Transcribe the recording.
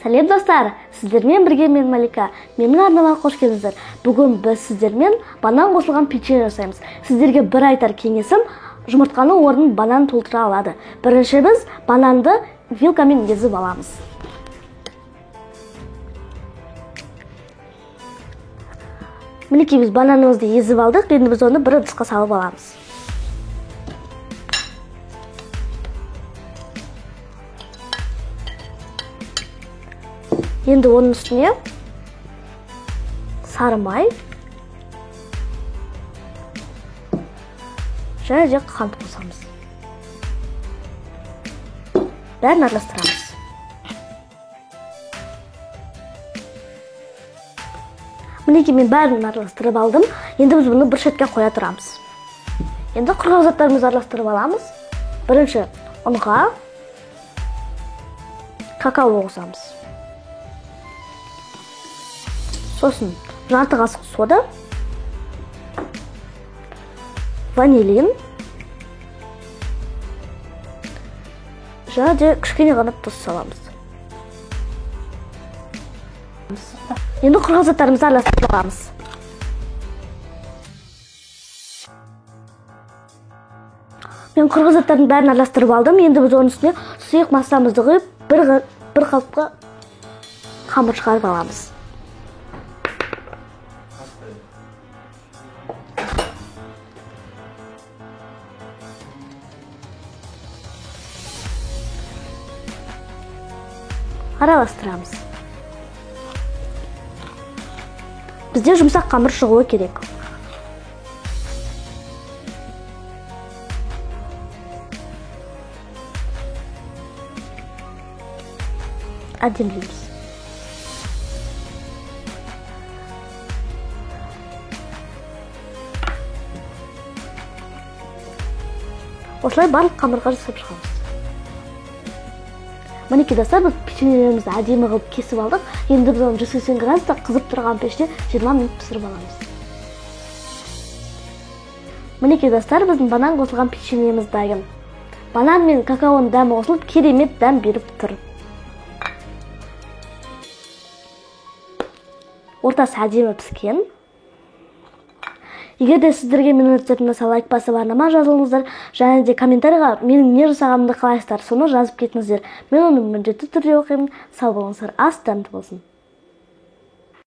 Сәлем достар, сіздермен бірге мен Малика. Менің арнама қош келдіңіздер. Бүгін біз сіздермен банан қосылған печенье жасаймыз. Сіздерге бір айтар кеңесім, жұмыртқаның орнын банан толтыра алады. Бірінші біз бананды вилкамен езіп аламыз. Мінекей біз бананымызды езіп алдық, енді біз оны бір ыдысқа салып аламыз. Енді оның үстіне сары май және де қант қосамыз. Бәрін араластырамыз. Мінекей мен бәрін араластырып алдым. Енді біз бұны бір шетке қоя тұрамыз. Енді құрғақ заттарымызды араластырып аламыз. Бірінші ұнға какао қосамыз. Сосын жарты қасық сода, ванилин және де кішкене ғана тұз саламыз. Енді құрғақ заттарымызды араластырып аламыз. Мен құрғақ заттардың бәрін араластырып алдым. Енді біз оның үстіне сұйық массамызды құйып, бір қалыпқа қамыр шығарып аламыз. Араластырамыз. Бізде жұмсақ қамыр шығуы керек. Әдемілейміз. Осылай барлық қамырға жасап шығамыз. Мінекей достар, біз печеньелерімізді әдемі қылып кесіп алдық. Енді біз оны 180 градуста қызып тұрған пеште 20 минут пісіріп аламыз. Мінекей достар, біздің банан қосылған печеньеміз дайын. Банан мен какаоның дәмі қосылып, керемет дәм беріп тұр. Ортасы әдемі піскен. Егер де сіздерге менің рецептім ұнаса, лайк басып арнама жазылыңыздар және де комментарийға менің не жасағанымды қалайсыздар, соны жазып кетіңіздер. Мен оны міндетті түрде оқимын. Сау болыңыздар, ас дәмді болсын.